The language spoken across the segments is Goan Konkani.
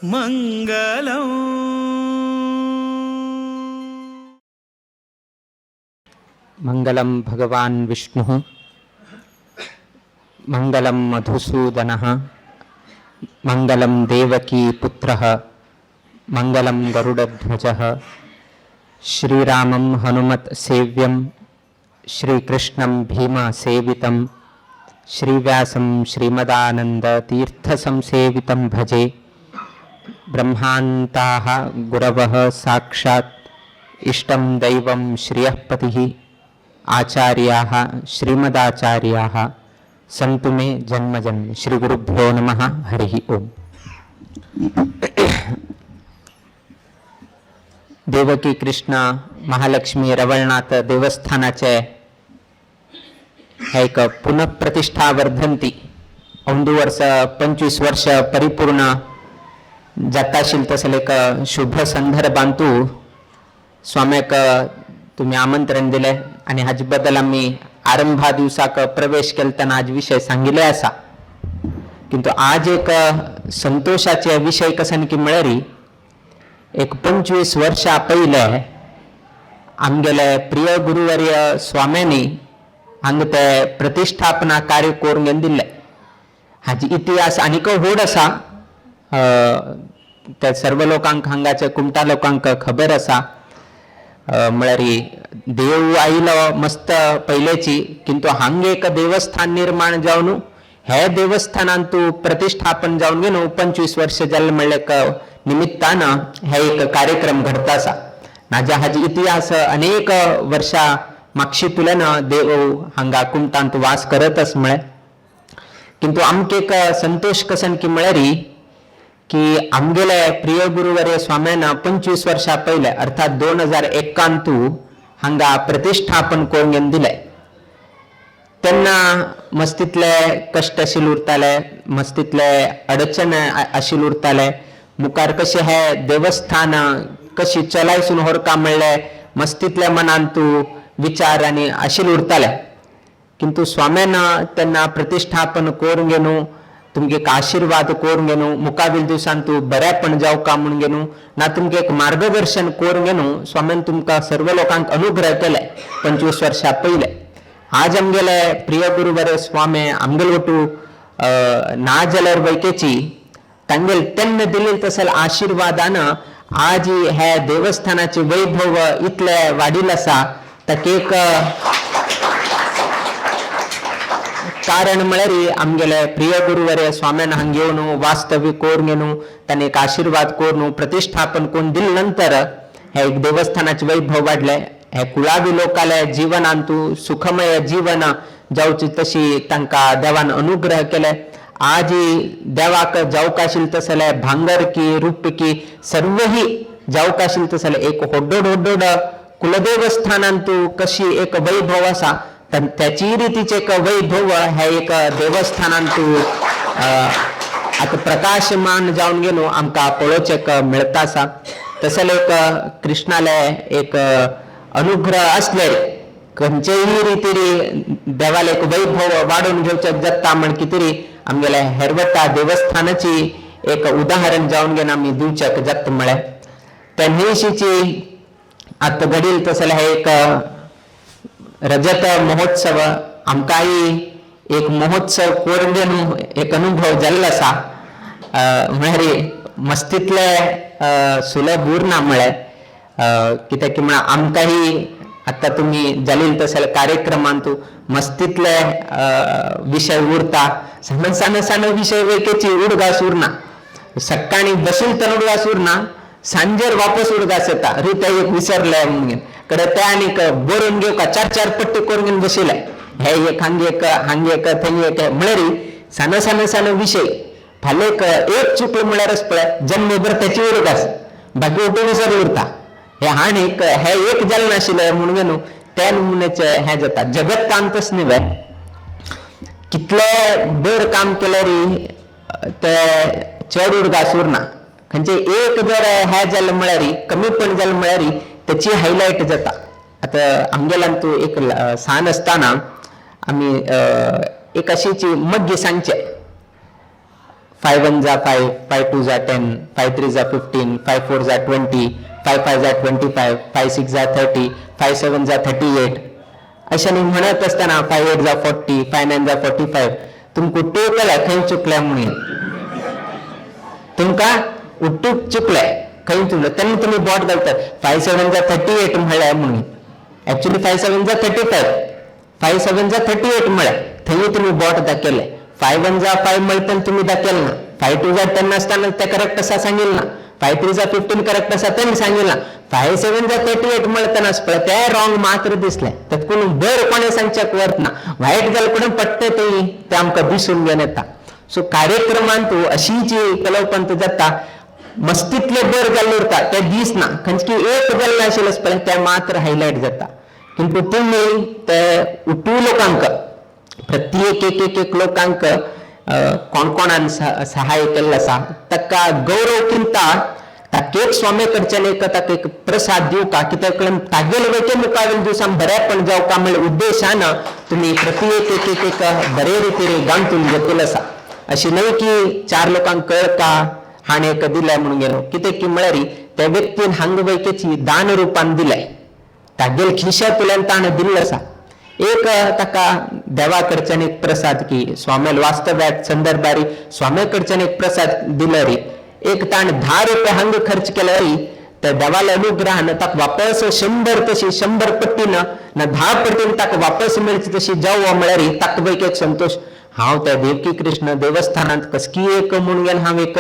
मङ्गलम्। मंगलम भगवान विष्णुः, मंगलम मधुसूदनः, मंगलम देवकी पुत्रः, मंगलम गरुडध्वजः। श्रीरामं हनुमत् सेव्यं, श्रीकृष्णं भीमसेवितं, श्रीव्यासं श्रीमदानन्दतीर्थसंसेवितं भजे। ब्रह्मान्ताः गुरवः साक्षात् इष्टं दैवं श्रियः पतिः, आचार्याः श्रीमदाचार्याः सन्तु मे जन्म जन्म। श्री गुरुभ्यो नमः। हरिः ओम। देवकी कृष्ण महालक्ष्मी रवळनाथ देवस्थानाचे हे एक पुनःप्रतिष्ठा वर्धंती अंदू वर्ष 25 वर्ष परिपूर्ण जाताशील तसले एक शुभ संदर्भांतू स्वाम्याक तुम्ही आमंत्रण दिले आणि हाजे बद्दल आम्ही आरंभा दिवसाक प्रवेश केलतना आज विषय सांगिल्ले आसा। किंतु आज एक संतोषाचे विषय कसन की म्हळ्यार एक 25 वर्षां पयले आमगेले प्रिय गुरुवर्य स्वाम्यांनी हांगा ते प्रतिष्ठापना कार्य करून घेवन दिल्ले। हाजी इतिहास आनीक व्हड आसा, त्या सर्व लोकांक हांगाचे कुमटा लोकांक खबर आसा। म्हळ्यार देव आयलो मस्त पयलेची, किंतु हांगा एक देवस्थान निर्माण जावन हे देवस्थानान तूं प्रतिष्ठापन जावन घेवन 25 वर्ष जालें म्हणलें एक निमित्तान हे एक कार्यक्रम घडता आसा। नाजा हाजी इतिहास अनेक वर्षां मागशी तुल्यान देव हांगा कुमटांत वास करत आस म्हळें। किंतु आमकां एक संतोष कसन की म्हळ्यार की आमगेले प्रिय गुरुवर्य स्वाम्यान 25 वर्षां पयले अर्थात 2001 हांगा प्रतिष्ठापन करून घेवन दिलें। तेन्ना मस्तीतले कश्ट आशिल्ले उरताले, मस्तीतले अडचण आशिल्ले उरताले, मुखार कशें हे देवस्थान कशी चलायसून व्हरका म्हणलें मस्तीतल्या मनान तूं विचार आनी आशिल्ले उरताले। किंतु स्वाम्यान तेन्ना प्रतिष्ठापन करून घेवन तुमगे एक आशिर्वाद करून घेवन मुखावेल दिवसान तूं बऱ्यापण जावका म्हूण घेवन ना तुमगे एक मार्गदर्शन करून घेवन स्वाम्यान तुमकां सर्व लोकांक अनुग्रह केले 25 वर्षां पयले। आज आमगेले प्रिय गुरुवर्य स्वामी आमगेले वटू ना जाल्यार वैकेची तांगेल तेन्ना दिलेले तसले आशिर्वादान आज हे देवस्थानाचे वैभव इतले वाडिल्लें आसा। ताका एक कारण म्हळ्यार आमगेले प्रिय गुरुवर्य स्वाम्यान हांगा येवन वास्तव्य करून घेवन ताणें एक आशिर्वाद करून प्रतिष्ठापन करून दिले नंतर हे एक देवस्थानाचे वैभव वाडले। हे कुळावी लोकाले जीवनांतू सुखमय जीवन जावची तशी तांकां देवान अनुग्रह केले। आज देवाक जावंक आशिल्लें तसले भांगर की रुप की सर्वही जावंक आशिल्लें तसले एक होड्डोड होड्डोड कुलदेवस्थानांतू कशी एक वैभव आसा त्याची रितीचे एक वैभव हे एक देवस्थानांतू आतां प्रकाशमान जावन गेलो आमकां पळोवचें मेळता आसा। तसले एक कृष्णाले एक अनुग्रह आसले खंयचेय रितीरी देवाले एक वैभव वाडोवन घेवचें जाता म्हण कितें आमगेले हेरवटा देवस्थानाची एक उदाहरण जावन घेवन आमी दिवचें जाता म्हळें। त्या न्हंयशीची आतां घडील तसले हे एक रजत महोत्सव आमकांय एक महोत्सव करून घेवन एक अनुभव जाल्लो आसा। म्हळ्यार मस्तीतले सुलभ उरना म्हळें, कित्याक की म्हळ्यार आमकांय आतां तुमी जालील तसले कार्यक्रमांतू मस्तीतले विशय उरता, सान सान सान विशय वेकेची उडगास उरना, सकाळी बसून तर उडगास उरना, सांजेर वापस उडगास येता, अरे ते एक विसरले म्हणून कडे ते आनीक बरोवन घेवका चार चार पट्टी करून घेवन बशिल्ले, हे एक हांग एक हांग एक थंय एक, म्हळ्यार सान सान सान विशय फाल्यां एक चुकलो म्हळ्यारच पळय जन्मभर त्याची उडगास बाकी उठून विसर उरता। हे आनीक हे एक जालें नाशिल्लें म्हणून न्हू त्या नमुन्याचें हें जाता। जगत काम तशें न्ही, कितले बर काम केल्यार ते चड उडगास उरना, खंयचे एक जर हें जालें म्हळ्यार कमीपण जालें म्हळ्यार त्याची हायलायट जाता। आतां आमगेल्यान तूं एक सान आसतना आमी एक अशीची मग्गी सांगचे 5 1 za 5, 5 2 za 10, 5 3 za 15, 5 4 za 20, 5 5 za 25, 5 6 za 30, 5 7 za 38 अशाने म्हणत असताना 5 8 za 40, 5 9 za 45. तुमको टोकला खंय चुकल्या म्हणून तुमका उट्टूक चुकलाय खंय चुकलं त्यांनी तुम्ही बॉट घालतात 5 7 za 38 म्हणल्या म्हणून. ऍक्च्युली 5 7 za 35, 5 7 za 38 म्हळ्यार थंय तुम्ही बोट दाखयलें. 5 1 za 5 म्हणटना तुम्ही दाखयल ना, 5 2 za 10 आसतना ते करेक्ट आसा सांगील ना, 5 3 za 15 correct आसा तें सांगील ना, 5 7 za 38 म्हणटना पळय ते रॉंग मात्र दिसलें. तातूंत बरें कोणें सांगच्याक वत ना, वायट जाल्यार कोणें पडटा तें आमकां दिसून घेवन येता. सो कार्यक्रमांत अशी जी कलवपंत जाता मस्तीतले बर जाल्लें उरता तें दिसना, खंयची एक जाल्लें आशिल्लें पळय तें मात्र हायलायट जाता. किंतु तुमी ते उठू लोकांक प्रत्येक एक एक एक लोकांक कोण कोणान सहाय केल्लें आसा ताका गौरव किंता ताका एक स्वामी कडच्यान एक ताका एक प्रसाद दिवका कित्याक तागेले वेचे मुखावेले दिवसान बरेपण जावका म्हणल्या उद्देशान तुमी प्रत्येक एक एक एक बरे रितीन गांथून घेतलें आसा. अशी न्हय की चार लोकांक कळका हाणें एक दिलें म्हणून गेलो, कित्याक की म्हळ्यार त्या व्यक्तीन हांगा वैकेची दान रुपान दिलें, तागेल खिशांतल्यान ताणें दिल्लें आसा. एक ताका देवा कडच्यान एक प्रसाद की स्वाम्याल वास्तव्यात संदर्भारी स्वाम्या कडच्यान एक प्रसाद दिलो रे, एक ताणें 10 रुपये हांग खर्च केले रे त्या देवाल्या अनुग्रहान ताका वापस 100 तशी 100 पट्टीन ना 10 पट्टीन ताका वापस मेळची तशी जावं म्हळ्यार ताका बैक एक संतोश. हांव त्या देवकी कृष्ण देवस्थानांत कसकी एक म्हणून गेल हांव एक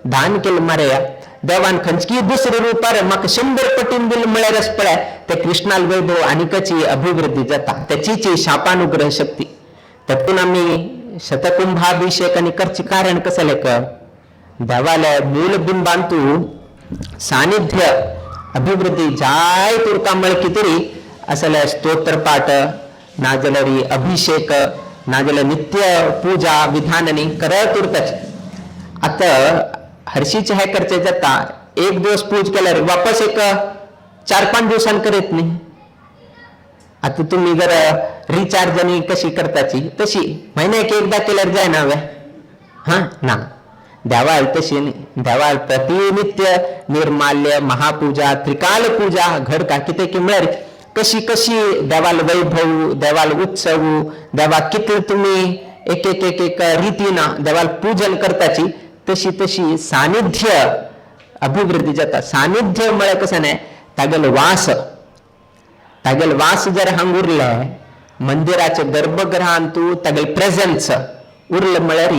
दान केलें मारया, देवान खंयची दुसरे रुपार म्हाका 100 पटीन दिलें म्हळ्यार पळय त्या कृष्णाल वैभव आनिकची अभिवृद्धी जाता, त्याचीची शापानुग्रह शक्ती. तातूंत आमी शतकुंभाभिषेक आनी करचें कारण कसलें लेख देवाल्या मूलबिंबांतू सानिध्य अभिवृद्धी जाय तुरका म्हळ्यार कितें असले स्तोत्र पाठ नाजाल्यार अभिषेक नाजाल्यार नित्य पूजा विधान आनी करत उरताचे. आतां हरशीचें हें करचें जाता, एक दिवस पूज केल्यार वापस एक 4-5 दिवसान करीत न्ही. आतां तुमी जर रिचार्ज आनी कशी करताची तशी म्हयन्याक एकदां केल्यार जायना वे? हां ना, देवाल तशी न्ही. देवाल प्रतिनित्य निर्माल्य महापूजा त्रिकाल पूजा घडका कितें की म्हळ्यार कशी कशी देवाल वैभव देवाल उत्सव देवाक कितले तुमी एक एक एक एक रितीन देवाल पूजन करताची तशी तशी सानिध्य अभिवृद्धी जाता. सानिध्य म्हळ्यार कशें न्हय तागेलो वास, तागेलो वास जर हांग उरले मंदिराच्या गर्भगृहांतू तागेले प्रेझन्स उरले म्हळ्यार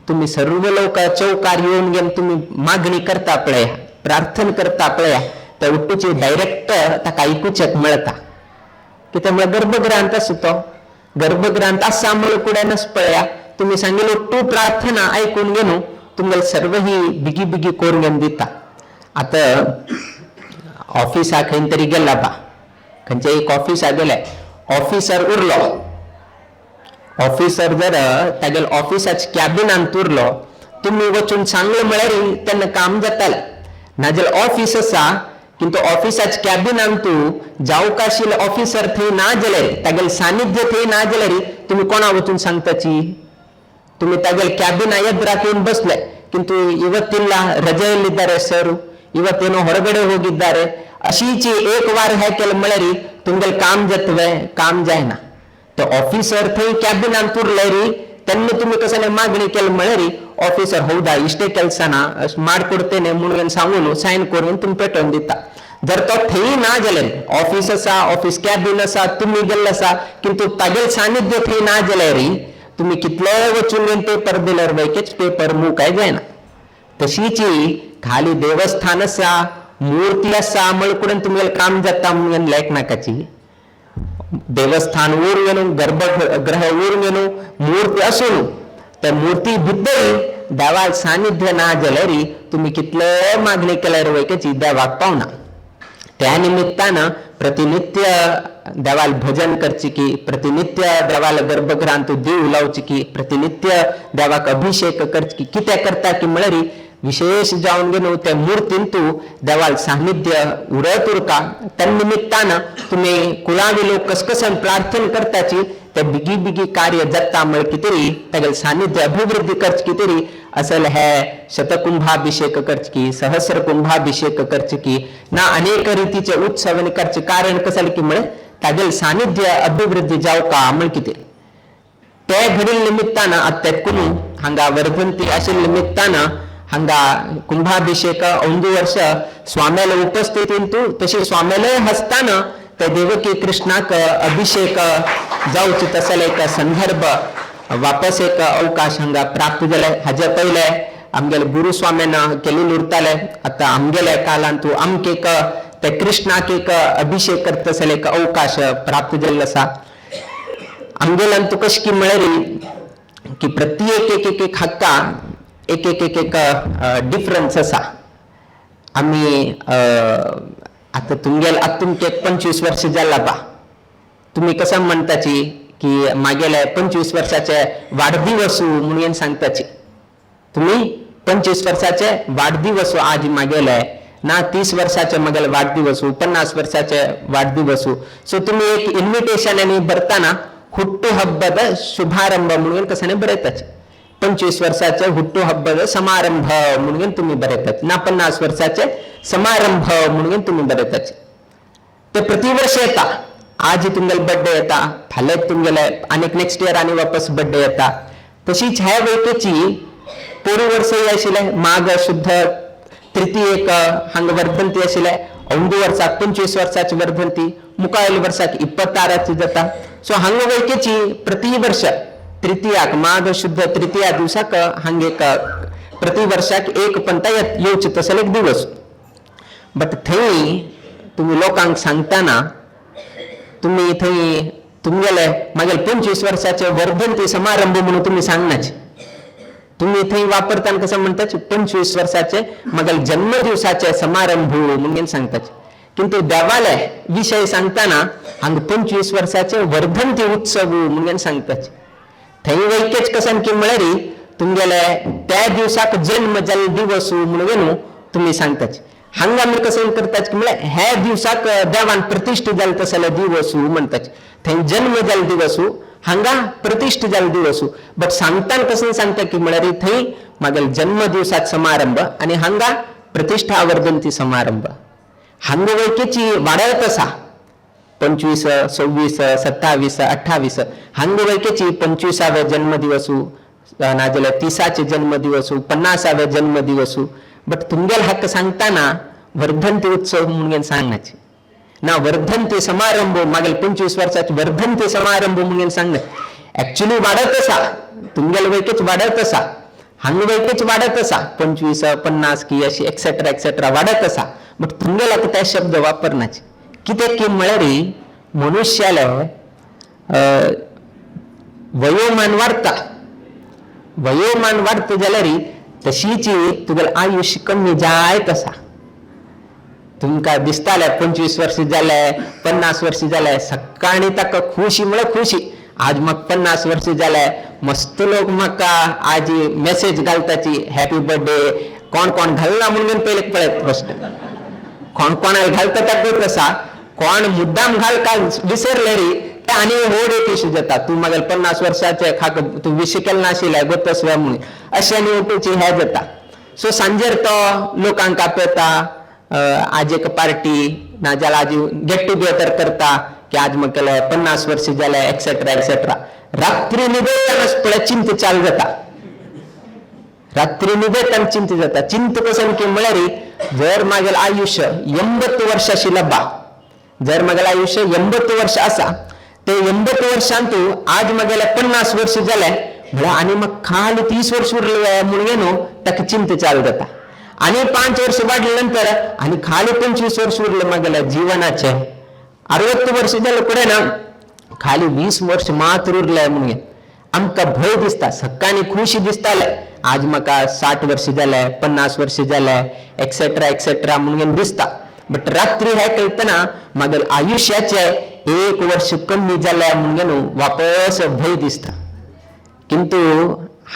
तुमी सर्व लोक चौकार येवन घेवन तुमी मागणी करता पळया, प्रार्थना करता पळया, त्या उट्टूची डायरेक्ट ताका आयकुचेक मेळटा. कित्याक म्हळ्यार गर्भगृहांत आसा तो, गर्भगृहांत आसा म्हळ्यार कुड्यानच पळया तुमी सांगिल्लो उट्टू प्रार्थना आयकून घेवन तुमगेले सर्व ही बिगी बिगी करून घेवन दिता. आतां ऑफिसाक खंय तरी गेला बा, खंयच्या एक ऑफिसाक गेले, ऑफिसर उरलो, ऑफिसर जर तागेले ऑफिसाच्या कॅबिनांत उरलो तुमी वचून सांगलें म्हळ्यार तेन्ना काम जातालें. नाजाल्यार ऑफिस आसा किंतु ऑफिसाच्या कॅबिनांतू जावंक आशिल्ले ऑफिसर थंय ना जाल्यार तागेलें सानिध्य थंय ना जाल्यार तुमी कोणा वचून सांगताची? तुमी तागेले कॅबिना ಎದುರಾಕ್ येवन बसले किंतु ಇವತ್ತಿಲ್ಲ ರಜೆಯಲ್ಲಿದ್ದಾರೆ ಸರ್, ಇವತ್ತೇನೋ ಹೊರಗಡೆ ಹೋಗಿದ್ದಾರೆ, अशीची एक वार हे केलें म्हळ्यार तुमगेलें काम जातलें? काम जायना. तो ऑफिसर थंय कॅबिनांत उरले री तेन्ना तुमी कसले मागणी केली म्हळ्यार ऑफिसर हौदा इष्टे ಕೆಲಸನ ಮಾಡ್ಕೊಡ್ತೇನೆ म्हणून सांगून सायन करून तुमी पेटोवन दिता. जर तो थंय ना जाल्यार ऑफिस आसा, ऑफिस कॅबिन आसा, तुमी गेल्ले आसा किंतु तागेलें सानिध्य थंय ना जाल्यार तुमी कितलेय वचून पेपर दिल्यार वैकेच पेपर मूव काय जायना. तशीची खाली देवस्थान आसा, मूर्ती आसा म्हळ्यार तुमगेलें काम जाता म्हणून लेख नाकाची. देवस्थान उरून गर्भगृह उरून मूर्ती असून त्या मूर्ती भितर देवा सानिध्य ना जाल्यार तुमी कितले मागणी केल्यार वैकेची देवाक पावना. त्या निमित्तानं प्रतिनित्य देवाल भजन करची की, प्रतिनित्य देवाल गर्भगृहांत देव लावची की, प्रतिनित्य देवाक अभिषेक करची की, कित्याक करता की म्हळ्यार विशेष जावन घेवन त्या मूर्तींतू देवाल सानिध्य उरत उरका. त्या निमित्तानं तुमी कुळावी लोक कसकसन प्रार्थना करताची ते बिगी बिगी कार्य जाता म्हळ कितें तागेले सानिध्य अभिवृद्धी करच कितें असल हे शतकुंभाभिषेक करचकी, सहस्र कुंभाभिषेक करचकी ना अनेक रीतीचे उत्सव करचे. कारण कसले की म्हळे तागेले सानिध्य अभिवृद्धी जावका म्हळ कितें ते घडील निमित्तान आत्तेकुनू हांगा वर्धंती आशिल्ले निमित्तान हांगा कुंभाभिषेक अंदू वर्ष स्वाम्याले उपस्थितींतू तशी स्वाम्याले हस्तान ते देवकी कृष्णाक अभिषेक जावचे तसले एक संदर्भ वापस एक अवकाश हांगा प्राप्त जाले. हाजे पयले आमगेले गुरु स्वाम्यान केल्ले उरताले. आतां आमगेले कालांतू आमकां एक ते कृष्णाक एक अभिषेक करतसले एक अवकाश प्राप्त जाल्लो आसा. आमगेल्यान तूं कशें की म्हळ्यार की प्रत्येक एक एक एक हक्का एक एक एक एक डिफरन्स आसा. आमी आतां तुमगेले आतां तुमचे 25 वर्ष जाला बा, तुमी कसं म्हणताची की मागेले 25 वर्साचे वाडदिवस म्हणून सांगताची. तुमी 25 वर्साचे वाडदिवस आज मागेले ना, 30 वर्साचे मागेले वाडदिवस, 50 वर्साचे वाडदिवस. सो तुमी एक इन्विटेशन आनी बरताना ಹುಟ್ಟು ಹಬ್ಬದ ಶುಭಾರಂಭ म्हणून कसाने बरयताच. 25 वर्साचे हुट्टू हब्बद समारंभ म्हणून तुम्ही बरयतात ना, 50 वर्साचे समारंभ म्हणून तुम्ही बरयतात. ते प्रतिवर्ष येता. आज तुमगेले बर्थडे येता, फाल्यां तुमगेले आनीक नेक्स्ट इयर आनी वापस बर्थडे येता. तशीच ह्या वळखीची पोरू वर्सय आशिल्लें माघ शुद्ध तृतीयेक हांगा वर्धंती आशिल्लें. अंदू वर्साक 25 वर्साची वर्धंती, मुखावयल्या वर्साक 26 जाता. सो हांगा वळखीची प्रति वर्ष तृतीयाक माघ शुद्ध तृतीया दिवसाक हांगा एक प्रति वर्षाक एक पंता येवचे तसले एक दिवस. बट थंय तुमी लोकांक सांगतना तुमी थंय तुमगेले मागीर 25 वर्साचे वर्धंती समारंभ म्हणून तुमी सांगनाच. तुम्ही थंय वापरताना कसं म्हणतात 25 वर्साचे मागीर जन्मदिवसाचे समारंभ म्हणून सांगतात. किंतु देवाले विषय सांगताना हांगा 25 वर्साचे वर्धंती उत्सव म्हणून सांगतात. थंय वैकेच कसं की म्हळ्यार तुमगेले त्या दिवसाक जन्म जाल्लो दिवस म्हणून तुम्ही सांगतात. हांगा आमी कसं करतात की म्हळ्यार ह्या दिवसाक देवान प्रतिश्ठा जाल्लो तसले दिवस म्हणतात. थंय जन्म जाल्लो दिवस, हांगा प्रतिश्ठा जाल्लो दिवस. बट सांगताना कसं सांगता की म्हळ्यार थंय मागीर जन्मदिवसात समारंभ आनी हांगा प्रतिश्ठा वर्धंती समारंभ. हांगा वळखीची वाडत आसा 25, 26, 27, 28. हांगा वळखीची 25वे जन्मदिवस नाजाल्यार 30चे जन्मदिवस, 50वे जन्मदिवस. बट तुमगेल हक्क सांगताना वर्धंती उत्सव म्हणून सांगण्याचे ना, वर्धंती समारंभ मागील 25 वर्साचे वर्धंती समारंभ म्हणून सांगणार. ऍक्च्युली वाडत आसा तुमगेल वळखीच वाडत आसा, हांगा वळखीच वाडत आसा 25, 50 की अशी एक्सेट्रा एक्सेट्रा वाडत आसा. बट तुमगेल आतां ते शब्द वापरनाचे. कित्याक की म्हळ्यार मनुष्याले वयोमान वाडता, वयोमान वाडता जाल्यार तशीच तुगेलें आयुष्य कमी जायत आसा. तुमकां दिसतालें 25 वर्स जाले, 50 वर्स जाले, सकाळीं ताका खुशी म्हळ्यार खुशी, आज म्हाका 50 वर्स जाले, मस्त लोक म्हाका आज मेसेज घालताची हॅपी बर्थडे. कोण कोण घालना म्हणून पयले पळयत फस्ट कोण कोणाक घालता ताका आसा, कोण मुद्दाम घाल का विसरले रे ते आनी व्हड एक इशू जाता. तूं मागीर 50 वर्साचे खाक तूं विश केलें नाशिल्लें गोतस म्हणून अशें आनी उठोवची हें जाता. सो सांजेर तो लोकांक आपयता, आज एक पार्टी नाजाल्यार आज गेट टुगेदर करता की आज म्हाका 50 वर्स जाले एक्सेट्रा एक्सेट्रा. रात्री न्हिदेतना पळय चिंत चालू जाता, रात्री न्हिदेतना चिंत जाता. चिंत कसं की म्हळ्यार जर मागेल आयुष्य 80 वर्ष आशिल्लें बा, जर मागेलें आयुष्य 80 वर्ष आसा, ते 80 वर्षांतू आज मागेले 50 वर्ष जाले म्हळ्यार आनी म्हाका खाली 30 वर्ष उरले म्हणून न्हू ताका चिंत चालू जाता. आनी 5 वर्ष वाडले नंतर आनी खाली 25 वर्ष उरले मागेले जीवनाचे, 60 वर्ष जाले कडेन ना खाली 20 वर्ष मात्र उरले म्हणून आमकां भंय दिसता. सकाळी खुशी दिसताले आज म्हाका 60 वर्ष जाले, 50 वर्ष जाले एक्सेट्रा एक्सेट्रा म्हणून दिसता. बट रात्री हे कळतना मागीर आयुष्याचे 1 वर्ष कमी जाले म्हणून न्हू वापस भंय दिसता. किंतु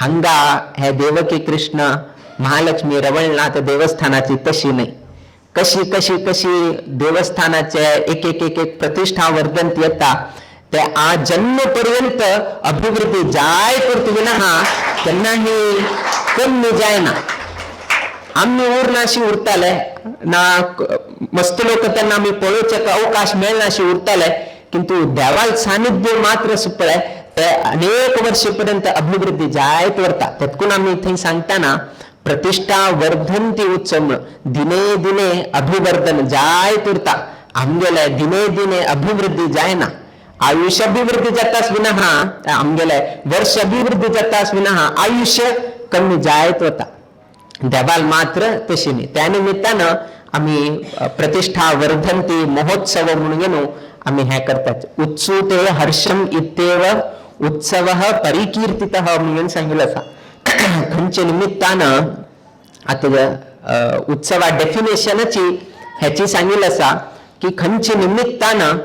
हांगा हे देवकी कृष्ण महालक्ष्मी रवळनाथ देवस्थानाची तशी नाही. कशी कशी कशी देवस्थानाचे एक एक एक एक प्रतिष्ठा वर्धंत येता ते आजन्म पर्यंत अभिवृद्धी जाय करत विना केन्नाही कमी जायना. आमी उरनाशी उरताले ना, मस्त लोक त्यांना आमी पळोवचें अवकाश मेळनाशी उरताले, किंतु देवाल सानिध्य मात्र पळय ते अनेक वर्ष पर्यंत अभिवृद्धी जायत वरता. तेतकून आमी थंय सांगताना प्रतिष्ठा वर्धंती उत्सव म्हणून दिने दिने अभिवर्धन जायत उरता. आमगेले दिने दिने अभिवृद्धी जायना, आयुष्य अभिवृद्धी जातास विना, आमगेले वर्ष अभिवृद्धी जातास विना आयुष्य कमी जायत वता. देवाल मात्र तशी न्ही. त्या निमित्तानं आमी प्रतिष्ठा वर्धंती महोत्सव म्हणून घेवन आमी हें करतात. उत्सुते हर्षम इत्येव उत्सव परिकीर्तितः म्हणून सांगिल्लें आसा. खंयच्या निमित्तानं आतां उत्सवा डेफिनेशनाची हेची सांगिल्लें आसा की खंयच्या निमित्तानं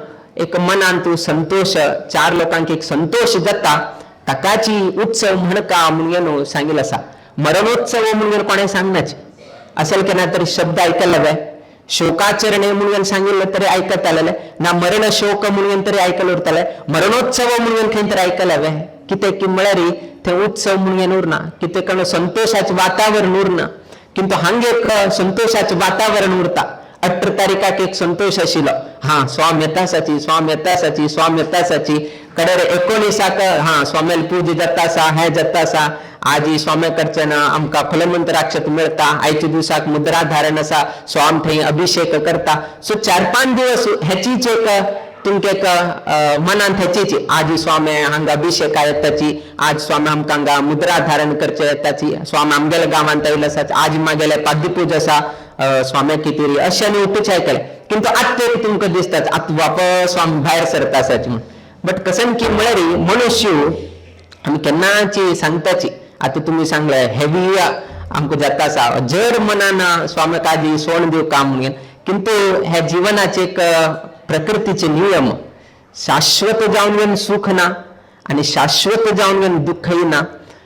एक मनांत संतोष, चार लोकांक एक संतोष जाता, ताकाची उत्सव म्हणका म्हणून सांगिल्लें आसा. मरणोत्सव म्हणून कोणें सांगनाच असेल केन्ना तरी शब्द आयकल्ले काय? शोकाचरणे म्हणून सांगिल्लें तरी आयकत आलेलें ना, मरण शोक म्हणून तरी आयकल उरतालें, मरणोत्सव म्हणून खंय तरी आयकलें वे? कितें की म्हळ्यार थंय उत्सव म्हणून उरना, कितें कारण संतोषाचें वातावरण उरना, किंतु हांगा एक संतोषाचें वातावरण उरता. 18 तारीखाक एक संतोष आशिल्लो, हा स्वामी येतासाची, स्वामी येतासाची, स्वामी येतासाची. कडेर 19 हा स्वाम्याल पूजा जाता आसा, हें जाता आसा, आजी स्वाम्या कडच्यान आमकां फलमंत्र अक्षत मेळटा, आयच्या दिवसाक मुद्रा धारण आसा, स्वाम थंय अभिषेक करता. सो 4-5 दिवस हेचीच एक तुमकां एक मनांत हेचीच, आजी स्वामी हांगा अभिषेक येताची, आज स्वामी आमकां हांगा मुद्रा धारण करचे येताची, स्वामी आमगेल्या गांवांत आयिल्लो आसा, आज मागेले पाद्यपूजा आसा स्वाम्या कितें अशें आनी उठूच आयकलें. किंतु आत्तां एक तुमकां दिसता आतां वापस स्वामी भायर सरता आसाची म्हूण. बट कसन की म्हळ्यार मनुष्य आमी केन्नाची सांगताची, आतां तुमी सांगले हेवी आमकां जाता आसा, जर मनान स्वामी काजी सोण दिव काम म्हणून, किंतु हे जिवनाचे एक प्रकृतीचे नियम, शाश्वत जावन घेवन सुख ना आनी शाश्वत जावन घेवन दुःखय ना.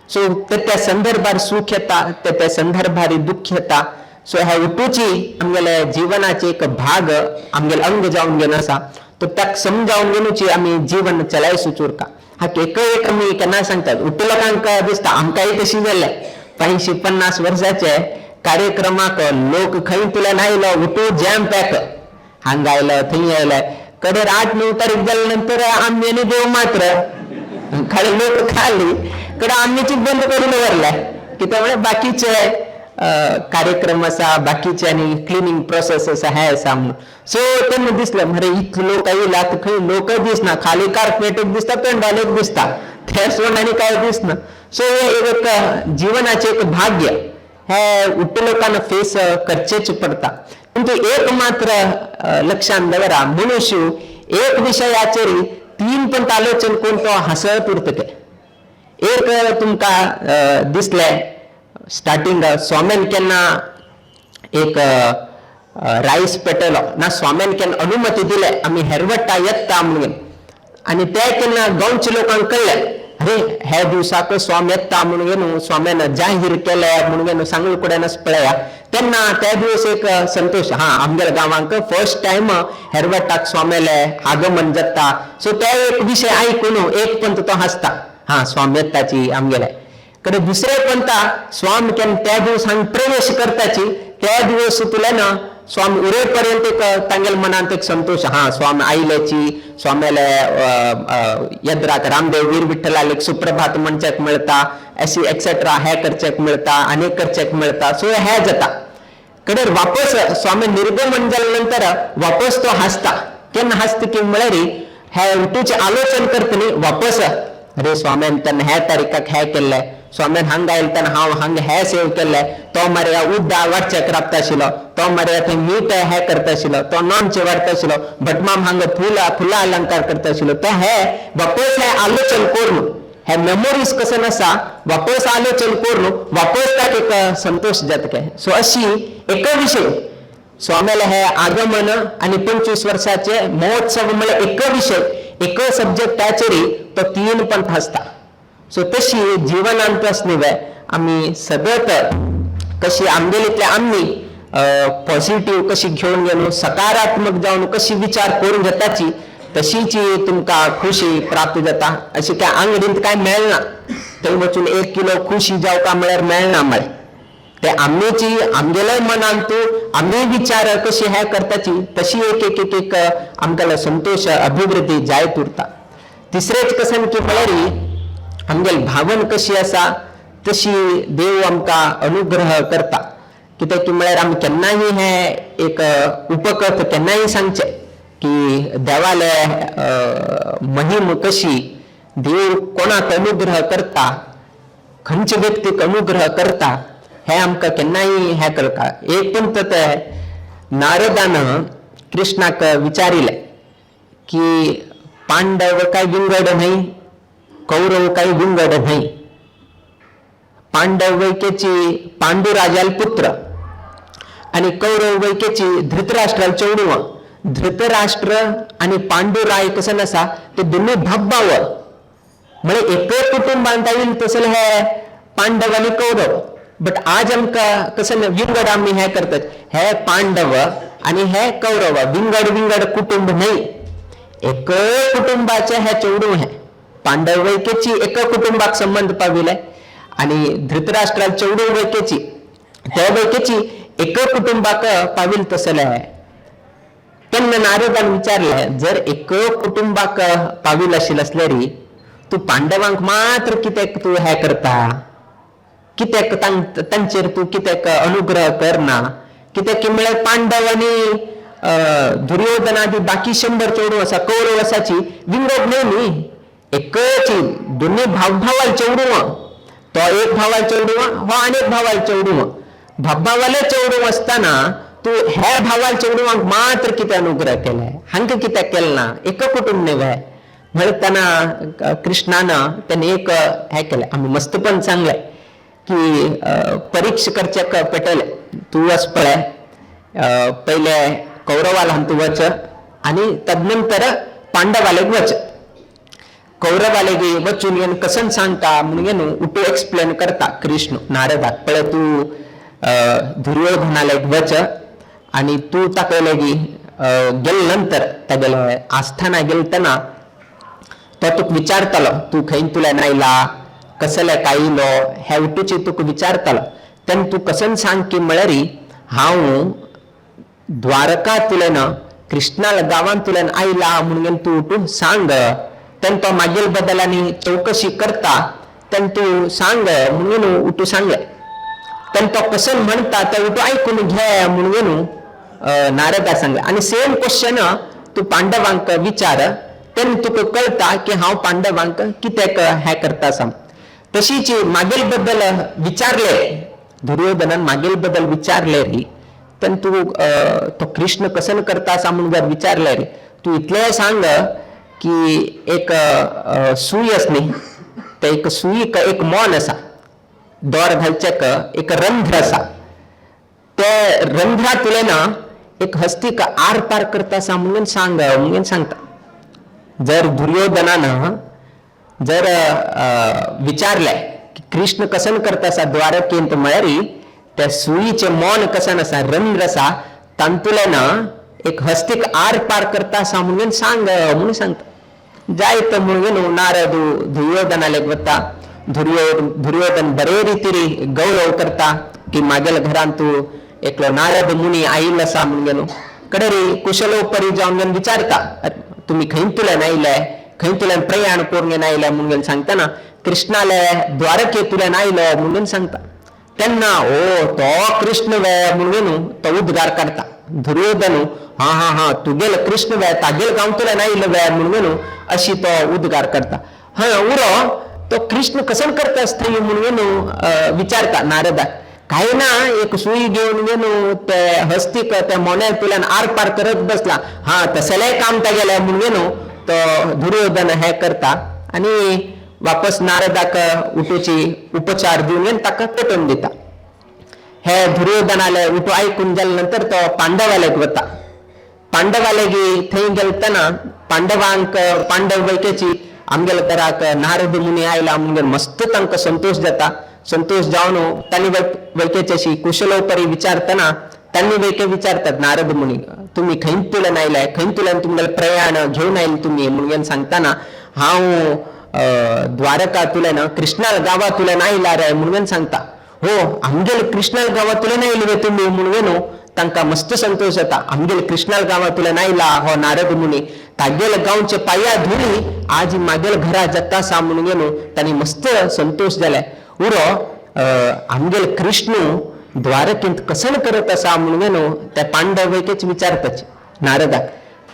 सो त्या संदर्भार सुख येता, त्या संदर्भार दुःख येता. सो ह्या उठूची आमगेले जिवनाचे एक भाग, आमगेले अंग जावन घेवन आसा, तो ताका समजावन घेवची आमी जीवन चलाय सुचुरका. हा एक एक आमी केन्ना सांगतात उठू लोकांक दिसता, आमकांय तशी जाल्लें 85-50 वर्साचे कार्यक्रमाक लोक खंय तुल्यान आयलो उठू जॅम पॅक, हांगा आयलो थंय आयले, कडेर 8-9 तारीख जाल्या नंतर आमी आनी देव मात्र खाली, लोक खाली कडे आमची बंद करून दवरले. कित्याक म्हळ्यार बाकीचे कार्यक्रम आसा, बाकीचे आनी क्लिनींग प्रोसेस आसा, हें आसा म्हणून. सो तेन्ना दिसलें मरे इतले लोक आयले आतां खंय लोकय दिसना, खाली कार्पेट एक दिसता, पेंडॉल एक दिसता, तें सोडून आनी कांय दिसना. सो हे एक जिवनाचें एक भाग्य हे उट्टे लोकांना फेस करचेच पडटा. किंतु एक मात्र लक्षांत दवरा, मनुष्य एक विशयाचेर 3 पण आलोचन करून तो हांसत उरता. ते एक तुमकां दिसलें स्टार्टिंग स्वाम्यान केन्ना एक रायस पेटयलो ना, स्वाम्यान केन्ना अनुमती दिले आमी हेरवट्टा येता म्हणून, आनी ते केन्ना गांवच्या लोकांक कळ्ळें अरे ह्या दिवसाक स्वामी येता म्हणून न्हू स्वाम्यान जाहीर केले म्हणून सांगून कडेन पळया, तेन्ना त्या दिवस एक संतोष, हा आमगेल्या गांवांक फर्स्ट टायम हेरवट्टाक स्वाम्याले आगमन जाता. सो ते एक विशय आयकून एक पंत तो हांसता, हा स्वामी येताची आमगेले कडे. दुसरे पंता स्वामी केन्ना त्या दिवस हांगा प्रवेश करताची, त्या दिवस तुला ना स्वामी उरेपर्यंत एक तांगेल्या मनांत एक संतोष, हा स्वामी आयल्याची, स्वाम्याले यद्राक रामदेव वीर विठ्ठलाक एक सुप्रभात म्हणच्याक मेळटा, अशी एक्सेट्रा हे करच्याक मेळटा, आनी करच्याक मेळटा. सो हे जाता. कडेर वापस स्वामी निर्गमन जाल्या नंतर वापस तो हांसता. केन्ना हांसता की म्हळ्यार हे उठूचे आलोचन करतली वापस, अरे स्वाम्यान तेन्ना ह्या तारीखाक हें केल्लें, स्वाम्यान हांगा आयले तेन्ना हांव हांगा हें सेव केल्लें, तो मरे उद्दा वाटच्याक राबता आशिल्लो, तो मरे थंय मीठ हें करता आशिल्लो, तो नॉनचें वाडटा आशिल्लो, भटमाम हांगा फुलां फुलां अलंकार करता आशिल्लो. तो हे वापस हें आलोचन करून हे मेमोरीज कसन आसा वापस आलोचन करून वापस ताका एक संतोष जाता काय. सो अशी एक विशय स्वाम्याले हे आगमन आनी 25 वर्साचे महोत्सव म्हळ्यार एक विशय, एक सब्जेक्टाचेर तो 3 पंथ आसता. सो तशी जिवनांत आसली आमी सगळत कशी आमगेलीतले आमी पॉझिटिव्ह कशी घेवन गेलो, सकारात्मक जावन कशी विचार करून घेताची, तशीची तुमकां खुशी प्राप्त जाता. अशी काय आंगडींत काय मेळना, थंय वचून 1 किलो खुशी जावका म्हळ्यार मेळना. म्हळ्यार ते आमची आमगेले मनान तूं आमी विचार कशी हे करताची तशी एक एक एक एक आमकां संतोष अभिवृद्धी जायत उरता. तिसरेच कसन की म्हळ्यार आमगेल भावन कशी आसा तशी देव आमकां अनुग्रह करता. कित्याक की म्हळ्यार आमी केन्नाय हे एक उपकथ केन्नाय सांगचें की देवाले महिम कशी, देव कोणाक अनुग्रह करता, खंयचे व्यक्तीक अनुग्रह करता हे आमकां केन्नाय हें करता. एक पण ते नारदान कृष्णाक विचारिलें की पांडव काय विंगड न्हय, कौरव काय विंगड न्हय. पांडव वैकेची पांडुराजाल पुत्र आणि कौरव वैकेची धृतराष्ट्राल चेडूं. धृतराष्ट्र आणि पांडुराय कसं नसा ते दोन्ही भाव, म्हणजे एक कुटुंबांत येईल तसं हे पांडव आणि कौरव. बट आज आमकां कसं विंगड आमी हे करतात, हे पांडव आणि हे कौरव विंगड विंगड कुटुंब न्हय, एक कुटुंबाचे हे चेडूं. हे पांडव वैकेची एक कुटुंबाक संबंध पाविले आणि धृतराष्ट्राल चेडूं वैकेची त्या वैकेची एक कुटुंबाक पाविल तसले. तेन्ना नारदान विचारले जर एक कुटुंबाक पाविल आशिल्लें आसल्यार तूं पांडवांक मात्र कित्याक तूं हें करता, कित्याक तांचेर तूं कित्याक अनुग्रह करना? कित्याक की म्हळ्यार पांडव आनी दुर्योधन आदी बाकी 100 चेडूं आसा, कौरव आसाची विंगड न्हय न्ही, एकच दोन्ही भाव भावाल चेडूं. तो एक भावाल चेडूं, हो आनी एक भावाल चेडूं. भावाले चेडूं आसतना तूं ह्या भावाल चेडवांक मात्र कितें अनुग्रह केले, हांकां कित्याक केलें ना? एक कुटुंब न्हय. म्हणतना कृष्णान तेणें एक हें केलें. आमी मस्त पण सांगलें की परीक्षा करच्याक पेटयलें, तूं वच पळय पयले कौरवाला तूं वच आनी तदनंतर पांडवालेक वच. कौरवालेगी वचून येवन कसन सांगता म्हणून उठू एक्सप्लेन करता कृष्ण नारदाक, पळय तूं दुर्योधनालेक वच आनी तूं ताका लेगी गेले नंतर तागेले आस्थाना गेलतना तो तुका विचारतलो तूं खंय तुल्यान आयला, कसले काय येयलो, हे उठूची तुका विचारतलो. तेन्ना तूं कसन सांग की म्हळ्यार हांव द्वारका तुल्यान कृष्णाला गांवांतल्यान आयला म्हणून तूं उठून सांग. तेन्ना तो मागील बदलांनी चवकशी करता तेन्ना तूं सांग म्हणून उठू सांगलें. तेन्ना तो कसन म्हणटा तें उठू आयकून घे म्हणून नारदा सांगलें. आनी सेम क्वेश्चन तूं पांडवांक विचार, तेन्ना तुका कळटा की हांव पांडवांक कित्याक हें करता आसा. तशीच मागील बद्दल विचारले दुर्योधनान, मागील बद्दल विचारले री तेन्ना तूं तो कृष्ण कसन करता आसा म्हणून जर विचारले री तूं इतलें सांग की एक सूय आस न्ही, ते एक सुयीक एक मोन आसा, दोर घालच्याक एक रंध्र आसा, ते रंध्रांतल्यान एक हस्तीक आर पार करता आसा म्हणून सांग म्हणून सांगता. जर दुर्योधनान जर विचारलें की कृष्ण कसन करता आसा द्वारकेंत म्हळ्यार त्या सुयीचें मोन कसन आसा, रंध्र आसा, तातूंतल्यान एक हस्तीक आर पार करता आसा म्हणून सांग म्हणून सांगता. जायत म्हणून नारद दुर्योधनालेक वता. दुर्योधन बरे रितीरी गौरव करता की मागेल घरांत तूं एकलो नारद मुनी आयिल्लो आसा म्हणून गेलो. कडेरी कुशलोपरी जावन विचारता तुमी खंयतल्यान आयले, खंयतल्यान प्रयाण करून आयले म्हणून सांगतना कृष्णाले द्वारकेंतल्यान आयलो म्हणून सांगता. तेन्ना ओ तो कृष्ण वे म्हणून तो उद्गार काडटा दुर्योधन, हा हा हा तुगेल कृष्ण वे तागेल गांवतल्यान आयलो वे म्हणून अशी तो उद्गार करता. हय उरो तो कृष्ण कसन करता आसता म्हणून विचारता नारदा. काय ना एक सुई घेवन गेलो ते हस्तीक त्या मोन्यांतल्यान आर पार करत बसला, हा तसलें काम तागेलें म्हणून गेलो तो दुर्योधन हें करता आनी वापस नारदाक उठूची उपचार दिवन ताका पेटोवन दिता. हे दुर्योधनाले उठू आयकून जाले नंतर तो पांडवालेक वता. पांडवालेगी थंय गेलतना पांडवांक पांडव वैकेची आमगेल्या घराक नारद मुनी आयला म्हणून मस्त तांकां संतोश जाता. संतोश जावन तांणी वैकेची अशी कुशलोपरी विचारतना त्यांनी वेके विचारतात नारद मुनी, तुम्ही खंय तुला आयलाय, खंय तुला तुमगेले प्रयाण घेऊन आयल तुम्ही म्हणून सांगताना हांव द्वारका तुला कृष्णा गावातुल्यान आयला रे म्हणून सांगता. हो, आमगेले कृष्णा गावातुल्यान आयले तुम्ही म्हणून तांकां मस्त संतोष जाता. आमगेले कृष्णा गावातुल्यान आयला हो नारद मुनी, तागेले गांवचे पाया धुळी आज मागेल घरा जाता सा म्हणून तांणी मस्त संतोष जाले. उरो आमगेले कृष्ण द्वारकेंत कसन करत आसा म्हणून त्या पांडव एकेच विचारताच नारदाक.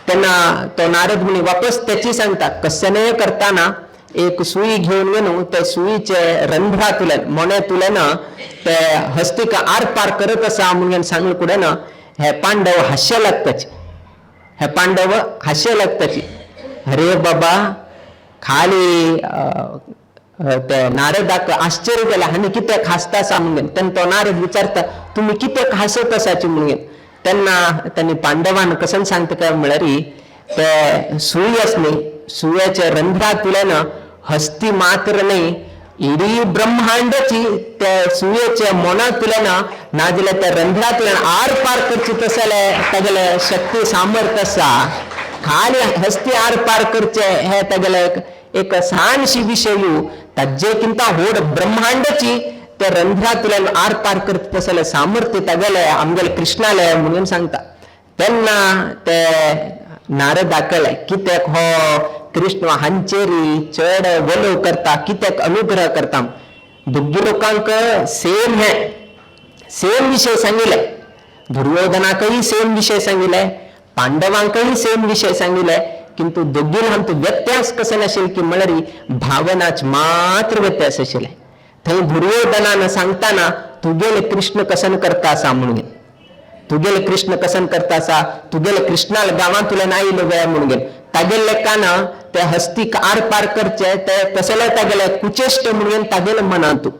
तेन्ना तो नारद मुनी वापस त्याची सांगता, कसनय करताना एक सुई घेवन गेलो, त्या सुईचे रंध्रातुल्यान मोन्यातुल्यान ते हस्तीक आर पार करत आसा म्हणून सांगले कुडेन हे पांडव हास्य लागताचे, हे पांडव हास्य लागताची. अरे बाबा, खाली ते नारदाक आश्चर्य जालें, हांणी कित्याक हांसता आसा म्हणून. तेन्ना तो नारद विचारता, तुमी कित्याक हांसत आसाची म्हणून. तेन्ना त्यांनी पांडवान कसन सांगता काय म्हळ्यार ते सुई आसली, सुयाच्या रंध्रातुल्यान हस्ती मात्र न्ही इडी ब्रह्मांडची त्या सुयेच्या मोनातुल्यान नाजाल्यार त्या रंध्रातुल्यान आर पार करची तसले तागेले शक्ती सामर्थ्य आसा. खाली हस्ती आर पार करचे हे तागेले एक ल्हानशी विशय, ताजे किंता व्हड ब्रह्मांडची त्या रंध्रातुल्यान आर पार करता तसले सामर्थ्य तागेले आमगेले कृष्णाले म्हणून सांगता. तेन्ना ते नारदाक कळ्ळें कित्याक हो कृष्ण हांचेरी चड वलोव करता, कित्याक अनुग्रह करता. दोगी लोकांक सेम हे सेम विशय सांगिल्ले, दुर्योधनाकय सेम विशय सांगिल्ले, पांडवांकय सेम विशय सांगिल्ले, किंतु दोगीन हांतू व्यत्यास कसो नाशिल्लो की म्हळ्यार भावनाच मात्र व्यत्यास आशिल्ले. थंय दुर्योधनान सांगताना तुगेले कृष्ण कसन करता आसा म्हणून, तुगेले कृष्ण कसन करता आसा, तुगेले कृष्णाल गांवांतुल्यान आयलो वे म्हणून तागेले लेखान ते हस्तीक आर पार करचे ते तसले तागेले कुचेश्ट म्हणून तागेले मनांतू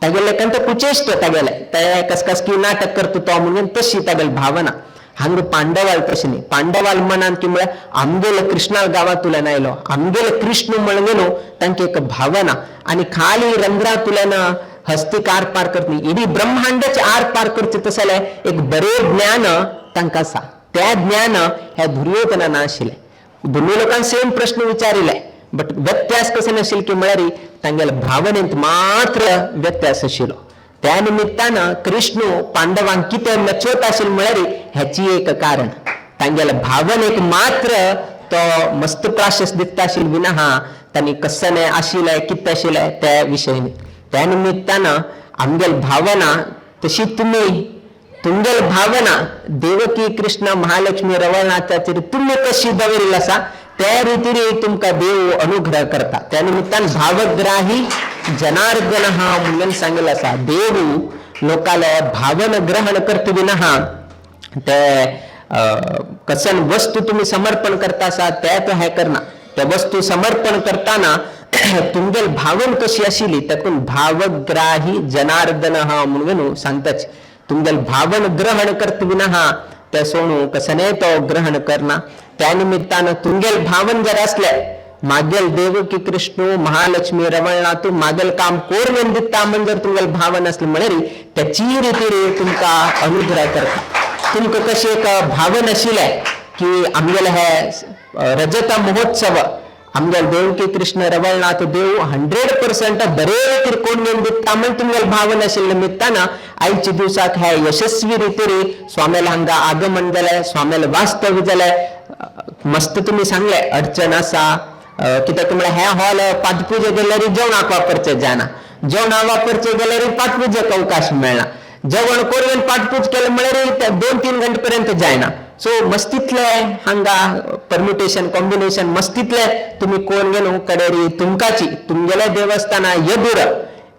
तागेले लेखान ते कुचेश्ट तागेले ते कस की नाटक करता तो म्हणून तशी तागेली भावना. हांगा पांडवाल तशें न्ही, पांडवाल मनान की म्हळ्यार आमगेले कृष्णाल गांवांतुल्यान आयलो, आमगेले कृष्ण म्हणून न्हू तांकी एक भावना. आनी खाली रंध्रांतुल्यान हस्तीक आर पार करत न्ही, इडी ब्रह्मांडाचे आर पार करचे तसले एक बरें ज्ञान तांकां आसा. त्या ज्ञान ह्या दुर्योधना नाशिल्लें. दोनूय लोकांक सेम प्रश्न विचारिल्ले, बट व्यत्यास कसो नाशिल्लो की म्हळ्यार तांगेले भावनेंत मात्र व्यत्यास आशिल्लो. त्या निमित्तान कृष्ण पांडवांक कितें नचवत आशिल्लो म्हळ्यार ह्याची एक कारण तांगेले भावनेक मात्र तो मस्त प्राशस दिता आशिल्लो विना हा तांणी कसने आशिल्लें कितें आशिल्लें त्या विशय. त्या निमित्तान आमगेले भावना तशी तुमी तुमगेले भावना देवकी कृष्ण महालक्ष्मी रवळनाथाचेर तुमी कशी दवरिल्ली आसा त्या रितीने तुमकां देव अनुग्रह करता. त्या निमित्तान भावग्राही जनार्दन हा म्हणून सांगितलं आसा. देव लोकाले भावन ग्रहण करता विना ते कसन वस्तू तुम्ही समर्पण करता आसा ते तो हे करना. त्या वस्तू समर्पण करताना तुमगेल भावन कशी आशिल्ली तातूंत भावग्राही जनार्दन हा म्हणून सांगताच. तुमगेल भावन ग्रहण करता विना ते सोणू कसने तो ग्रहण करना. त्या निमित्तान तुमगेल भावन जर असले मागेल देवकी कृष्ण महालक्ष्मी रवळनाथ मागेल काम कोर वेन दिता म्हण जर तुमगेल भावन असले म्हळ्यार त्याची रितीन तुमकां अनुग्रह करता. तुमकां कशें एक भावन आशिल्लें की आमगेले हे रजत महोत्सव आमगेल देवकी कृष्ण रवळनाथ देव 100% बरे रितीन कोण वेन दिता म्हण तुमगेल भावन आशिल्ले निमित्तान आयच्या दिवसाक हे यशस्वी रितीन स्वाम्याला हांगा आगमन जालें, स्वाम्याला वास्तव्य जालें. मस्त तुमी सांगले अडचण आसा कित्याक म्हळ्यार हे हॉल पाटपुजे गेल्यार जेवणाक वापरचे जायना, जेवणाक वापरचे गेल्यार पाटपुजेक अवकाश मेळना, जेवण करून पाटपूज केलें म्हळ्यार 2-3 घंटे पर्यंत जायना. सो मस्तीतले हांगा परम्युटेशन कॉम्बिनेशन मस्तीतले तुमी कोण गेलो कडेरी तुमकाची तुमगेले देवस्थाना येदूर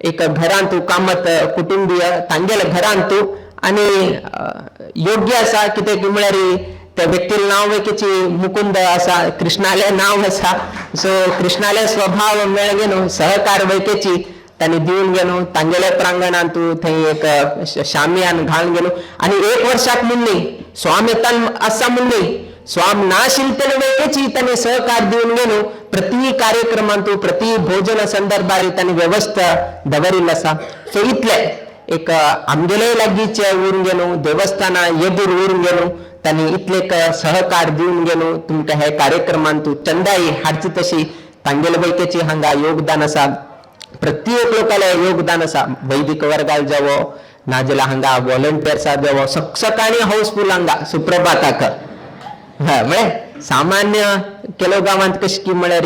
एक घरांतू कामत कुटुंबीय तांगेले घरांतू आनी योग्य आसा कित्याक म्हळ्यार त्या व्यक्तीले नांव एकेची मुकुंद आसा, कृष्णाले नांव आसा. सो कृष्णाले स्वभाव मेळ न्हू सहकार वैकेची तांणी दिवन गेलो तांगेले प्रांगणांतू थंय एक शामियान घालून गेलो. आनी एक वर्साक म्हणली स्वाम येतान आसा म्हणली स्वाम नाशिल्ले तेन्ना वैकेची तांणी सहकार दिवन गेलो. प्रति कार्यक्रमांतू प्रति भोजन संदर्भार तांणी व्यवस्था दवरिल्ली आसा. सो इतले एक आमगेले लागींचे उरून गेलो देवस्थाना येदूर उरून गेलो तांणी इतले सहकार दिवन गेलो तुमकां हे कार्यक्रमान तूं चंदाई हाडची तशी तांगेले वैकेची हांगा योगदान आसा. प्रत्येक लोकाले योगदान आसा. वैदिक वर्गाल जावो नाजाल्यार हांगा वॉलंटियर्सा जावो सकाळी हाऊसफुल हांगा सुप्रभाताक. म्हळ्यार सामान्य ಕೆಲವು गांवांत कशी की म्हळ्यार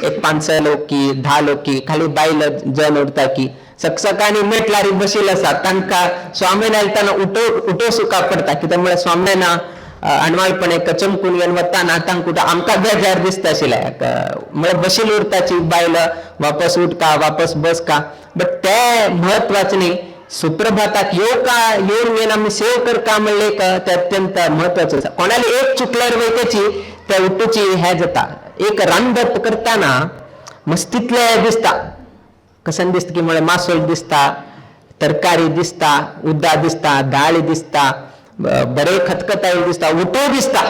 एक 5-6 लोक की 10 लोक की खाली बायल जन उरता की सकाळी मेटलारी बशील आसा तांकां स्वामीन आयताना उठो उठो सुका पडटा. कित्याक म्हळ्यार स्वाम्याना अणवाळपणे चमकून घेवन वताना तांकां आमकां बेजार दिसता आशिल्लें. म्हळ्यार बशील उरताची बायल वापस उठका वापस बस का. बट ते म्हत्वाचें न्ही. सुप्रभाताक येवका येवन घेवन आमी सेव करका म्हणलें ते अत्यंत म्हत्वाचें आसा. कोणाली एक चुकल्यार वयताची त्या उठूची हें जाता. एक रांदप करतना मस्तीतलें दिसता कशें दिसता की म्हळ्यार मासोळ दिसता, तरकारी दिसता, उद्दा दिसता, दाळी दिसता, बरे खतखताय दिसता, उठो दिसता.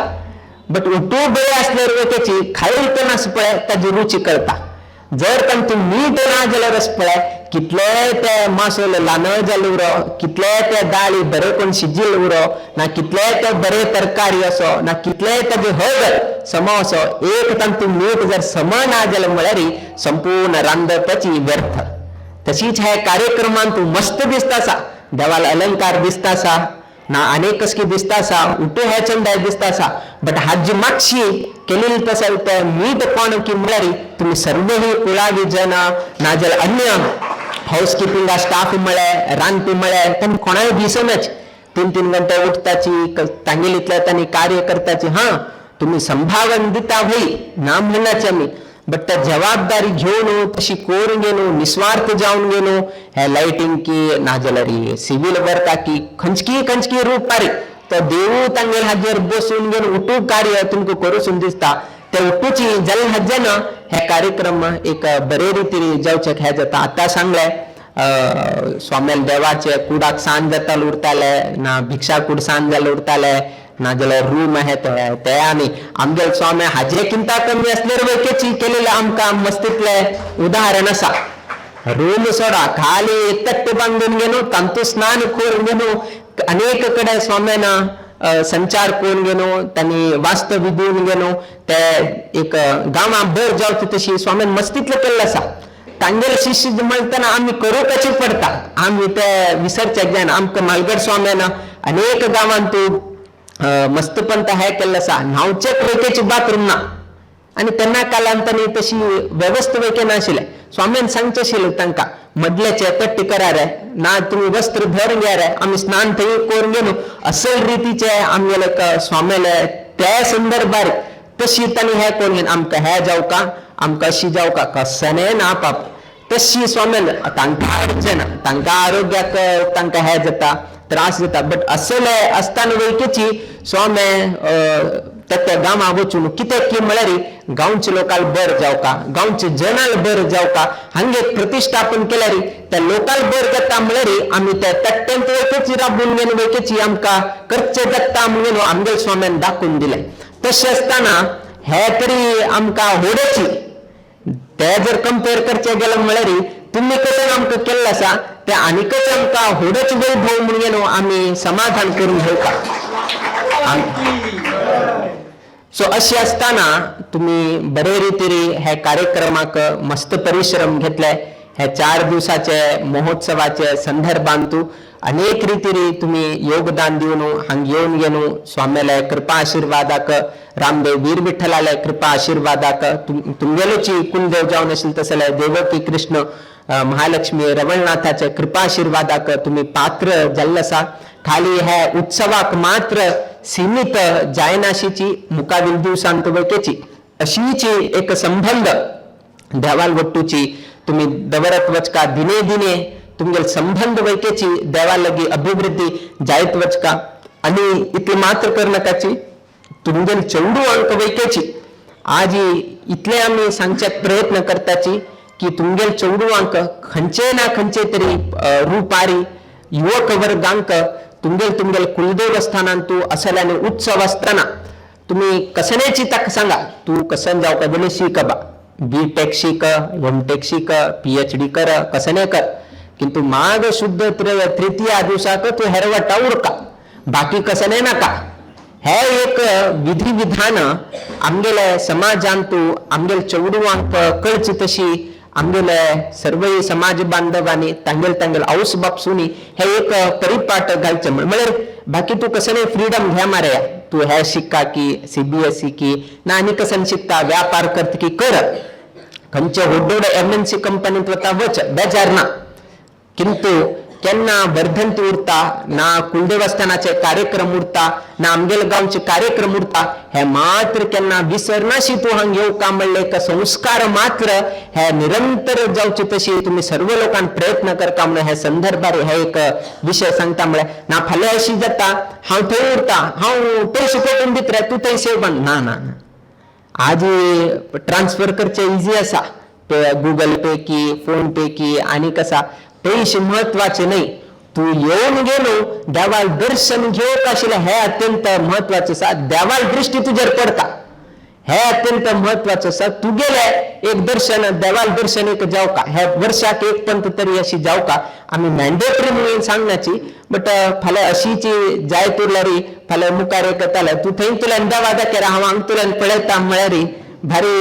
बट उठो बरे असल्यार त्याची खाईल तर पळय ताजी रुची कळता. जर तांतूं मीठ ना जाल्यार अशें पळय कितलेय ते मासोल ल्हान जालें उरो, कितलेय ते दाळी बरे कोण शिजिल्ले उरो ना, कितलेय ते बरे तरकारी असो ना, कितलेय ताजे हळद सम असो, एक तांतूं मीठ जर सम ना जालें म्हळ्यार संपूर्ण रांदपाची व्यर्थ. तशीच हे कार्यक्रमान तूं मस्त दिसता आसा, देवाला अलंकार दिसता आसा ना, अनेक कसकी दिसता आसा, उठो हे चंदाय दिसता आसा. बट हाजी मातशी केलेली तसं ते मीठ कोण की म्हळ्यार तुमी सर्वही कुळावी जन नाजाल्यार अन्य हाऊस किपिंग स्टाफ म्हळ्यार रांदपी म्हळ्यार तांणी कोणाय दिसनाच. 3-3 घंटे उठताची तांगेलीतल्या तांणी कार्य करताची. हां तुमी संभावन दिता भई ना म्हणनाचे आमी, बट त्या जबाबदारी घेवन तशी करून घेवन निस्वार्थ जावन घेवन हे लायटींग की नाजाल्यार सिवील वर्का की खंचकी खंचकी रूपारी तो देवू तांगेर हाजेर बसून घेवन उठू कार्य तुमकां करूं दिसता. ते उठूची जाल्यार हाजेन हे कार्यक्रम एक बरे रितीन जावचें हें जाता. आतां सांगलें स्वाम्याल देवाचे कुडाक सांज जाता उरताले ना, भिक्षा कूड सांज जाल्यार उरताले ना, जाल्यार रूम आहे ते आनी आमगेले स्वामी हाजे किंता कमी असल्यार वैकेची केलेले आमकां मस्तीतले उदाहरण आसा. रूम सोडा खाली तट्ट बांदून घेवन तांतू स्नान करून घेवन अनेक कडेन स्वाम्याना संचार करून घेवन तांणी वास्तव्य दिवन घेवन ते एक गांवां भर जावचे तशी स्वाम्यान मस्तीतलें केल्लें आसा. तांगेले शिष्य म्हणटना आमी करूंकच पडटा, आमी ते विसरचेक जायना. आमकां मालगड स्वाम्यान अनेक गांवांत मस्तपंत हे केल्लें आसा. न्हांवचे वैकेची बाथरूम ना आनी तेन्ना कालान तांणी तशी वेवस्था वैके नाशिल्लें. स्वाम्यान सांगचें आशिल्लें तांकां मदल्याचे तट्टी करा रे ना, तुमी वस्त्र भर घ्या रे, आमी स्नान थंय करून घेवन असल रितीचे आमगेले स्वाम्याले त्या संदर्भार तशी तांणी हें करून घेवन आमकां हें जावका आमकां अशी जावका कसने ना पाप. तशी स्वाम्यान तांकां अडचण ना, तांकां आरोग्याक तांकां हें जाता त्रास जाता, बट असले आसतना वैकेची स्वामे त्या गांवां वचून कित्याक की म्हळ्यार गांवचे लोकांक बर जावका, गांवचे जनाल बर जावका, हांगे प्रतिष्ठापन केल्यार त्या लोकांक बर जाता म्हळ्यार आमी त्या तट्ट्यांत वैकेची राबून घेवन वैकेची आमकां करचें जाता म्हणून आमगेले स्वाम्यान दाखोवन दिलें. तशें आसतना हे तरी आमकां होडची ते जर कंपेर करचे गेले म्हळ्यार तुमी कडेन आमकां केल्लें आसा ते आनीकच आमकां होडच वैभव म्हणून आमी समाधान करून घेवका. सो अशें आसतना तुमी बरे रितीन हे कार्यक्रमाक मस्त परिश्रम घेतले. हे 4 दिवसाचे महोत्सवाचे संदर्भांतू अनेक रितीन तुमी योगदान दिवन हांग येवन घेवन स्वाम्याले कृपा आशिर्वादाक रामदेव वीर विठ्ठलाले कृपा आशिर्वादाक तुमगेलोची कुलदेव जावन आशिल्ले तसले देवकी कृष्ण महालक्ष्मी रवळनाथाचे कृपा आशिर्वादाक तुमी पात्र जाल्ले आसा. खाली हे उत्सवाक मात्र सीमित जायनाशीची मुखावील दिवसांत वळखेची अशीची एक संबंध देवाल वट्टूची तुम्ही दवरत वचका. दिने दिने तुमगेले संबंध वैकेची देवा लगी अभिवृद्धी जायत वचका. आणि इतले मात्र करनाकाची तुमगेले चेडू अंक वैकेची आज इतले आमी सांगच्याक प्रयत्न करताची की तुमगेले चेडू अंक खंयचे ना खंयचे तरी रुपारी युवक वर्गांक तुमगेले तुमगेले कुलदेवस्थानांतू असल्याने उत्सव असताना तुम्ही कसनेची ताका सांगा तू कसन जावका जाल्यार शीक बा, बी टेक शीक, एम टेक शीक, PhD कर, कसने कर. किंतु माघ शुद्ध तृतीया दिवसाक तूं हेरवटा उरका, बाकी कसं नाही नाका. हे एक विधी विधान आमगेले समाजांतू आमगेले चेडवांक कळची तशी आमगेले सर्वय समाज बांधवांनी तांगेल तांगेल आवस बापसुनी हे एक परिपाठ घालचे. म्हळ्यार बाकी तूं कसं नाही फ्रीडम घ्या मारया, तूं हे शिक्का की सीबीएसई की ना आनी कसं शिकता, व्यापार करता की कर, खंयचे व्हड व्हड एमएनसी कंपनीत वता वच, बेजार ना. किंतु केन्ना वर्धंती उरता ना कुलदेवस्थानाचे कार्यक्रम उरता ना आमगेले गांवचे कार्यक्रम उरता, हे मात्र केन्ना विसरनाशी तूं हांग येवका. म्हणले एक संस्कार मात्र हे निरंतर जावचे तशी तुमी सर्व लोकांक प्रयत्न करता म्हणून हे संदर्भार हे एक विशय सांगता. म्हळ्यार ना फाल्यां अशी जाता, हांव थंय उरता, हांव पयशे करून दित रे, तूं थंय सेव बांद. ना ना ना, आज ट्रान्सफर करचे इजी आसा, पे गुगल पे की फोन पे की आनी कसा. पैसे महत्वाचे नाही, तू येऊन गेलो देवाल दर्शन घेवक आशिल्लें हे अत्यंत महत्वाचें आसा. देवाल दृष्टी तुजेर पडता हे अत्यंत महत्वाचें आसा. तुगेले एक दर्शन देवाल दर्शन एक जावका, हे वर्षाक एक पंत तरी अशी जावका. आमी मॅन्डेटरी म्हणून सांगनाची, बट फाल्यां अशीची जायत उरल्यार फाल्यां मुखार एक येताले तूं थंय तुल्यान देवा दाखयरा, हांव हांगा तुल्यान पळयता म्हळ्यार भारी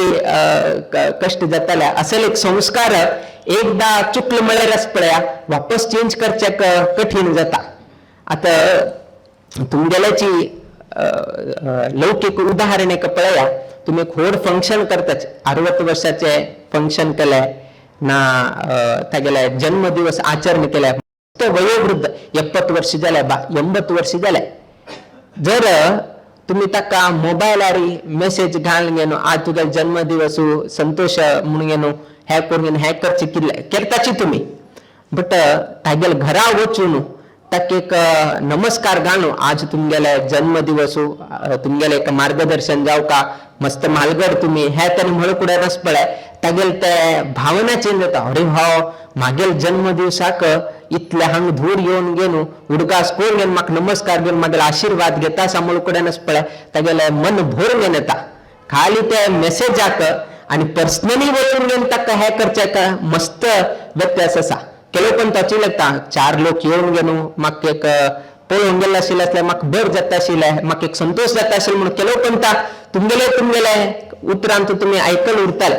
कष्ट जाताले. असल एक संस्कार एकदा चुकलं म्हळ्यारच पळया वापस चेंज करचे कठीण जाता. आतां तुमगेल्याची लौकीक उदाहरण एक पळया, तुमी एक व्हड फंक्शन करतात, 60 वर्षाचे फंक्शन केले ना तागेले जन्मदिवस आचरण केले, तो वयोवृद्ध 70 वर्ष जाले बा 80 वर्ष जाले, जर तुम्ही ताका मोबायलार मेसेज घालून घेनो आज तुगेलो जन्मदिवस संतोष म्हणून घेनो हे करून घेनो हे करचे किल्ले करताची तुमी, बट तागेले घरा वचून ताका एक नमस्कार घालून आज तुमगेले जन्मदिवस तुमगेले एक मार्गदर्शन जावका मस्त म्हालगड तुमी हे ताणें म्हणून कुड्यार पळय तागेले ते भावना चेंज जाता. अरे हो मागेल जन्मदिवसाक इतले हांग धूर येवन घेवन उडगास करून घेवन म्हाका नमस्कार घेवन मागेले आशिर्वाद घेता आसा म्हणून कडेनच पळय तागेले मन भरून घेवन येता. खाली ते मेसेजाक आनी पर्सनली वचून घेवन ताका हे करचें मस्त व्यत्यास आसा. ಕೆಲವು पण ताची लागता चार लोक येवन घेवन म्हाका एक पळोवंक गेल्ले आशिल्ले आसल्यार म्हाका बरें जाता आशिल्लें, म्हाका एक संतोश जाता आशिल्लो म्हणून ಕೆಲವು पण तुमगेले तुमगेले उतरान तुमी आयकल उरताले.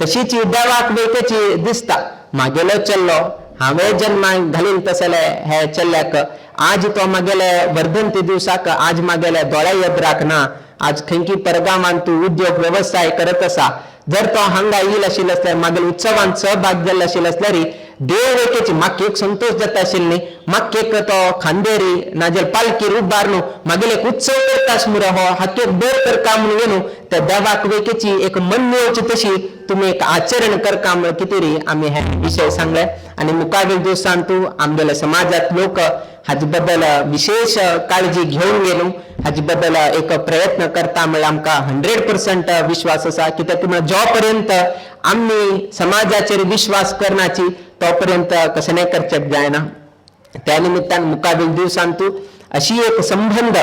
तशीच देवाक वयताची दिसता मागेलो चल्लो हांवें जन्माक घालील तसले हे चल्ल्याक आज तो मागेले वर्धंती दिवसाक आज मागेले दोळ्या यद्राक ना, आज खंयकी परगावान तूं उद्योग व्यवसाय करत आसा, जर तो हांगा येईल आशिल्लो आसल्यार मागीर उत्सवान सहभाग जाल्लो आशिल्लो आसल्यार देव एकेची म्हाका एक संतोष जाता आशिल्लो न्ही, म्हाका एक तो खांदेरी नाजाल्यार पालकीर उबार न्हू मागीर एक उत्सव करता मुरे हो हाका एक बरें करका म्हणून न्हू त्या देवाक एकेची एक मन येवची तशी तुमी एक आचरण करका म्हण कितें री आमी हे विशय सांगले. आनी मुखावेल दिवसान तूं आमगेल्या समाजांत लोक हाजे बद्दल विशेष काळजी घेवन गेलो हाजे बद्दल एक प्रयत्न करता म्हळ्यार आमकां 100% विश्वास आसा. कित्याक म्हळ्यार जो पर्यंत आमी समाजाचेर विश्वास करनाची तो पर्यंत कशें नाही करचें जायना. त्या निमित्तान मुखावेल दिवसान तूं अशी एक संबंध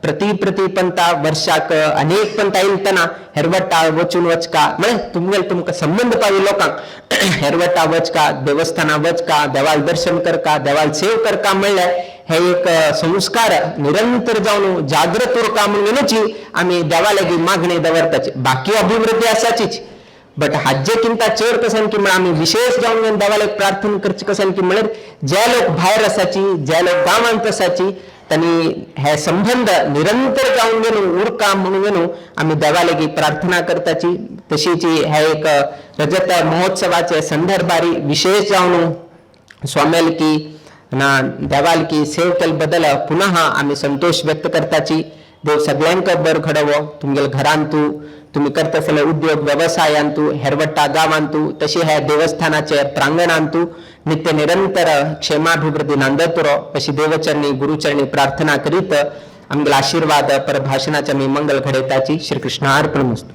प्रति प्रति पंता वर्षाक अनेक पंता येतना हेरवटा वचून वचका म्हळ्यार तुमगेले तुमकां संबंध पावी लोकांक हेरवटा वचका, देवस्थाना वचका, देवाल दर्शन करका, देवाल सेव करका म्हणल्यार हे एक संस्कार निरंतर जावन जागृत उरका म्हणूनच आमी देवा लागीं मागणी दवरताची. बाकी अभिवृद्धी आसाचीच, बट हाजे किंता चड कसन की म्हळ्यार आमी विशेष जावन देवाक प्रार्थना करची कसन की म्हळ्यार जे लोक भायर आसाची, जे लोक गांवांत आसाची तांणी हे संबंध निरंतर जावन गेलो उरका म्हणून न्हू आमी देवा लागीं प्रार्थना करताची. तशीच हे एक रजत महोत्सवाचे संदर्भारी विशेष जावन स्वाम्यालकी ना देवालकी सेव केले बद्दल पुनः आमी संतोष व्यक्त करताची. देव सगळ्यांक बर घडोवो, तुमगेले घरांतू, तुमी करता आसले उद्योग व्यवसायांतू, हेरवट्टा गांवांतू, तशी ह्या देवस्थानाचे प्रांगणांतू नित्य निरंतर क्षेमाभिवृद्धी नांदत उरो अशी देवचरणी गुरुचरणी प्रार्थना करीत आमगेले आशीर्वाद परभाषणाचे आमी मंगल घडयताची. श्रीकृष्ण अर्पण मस्तू.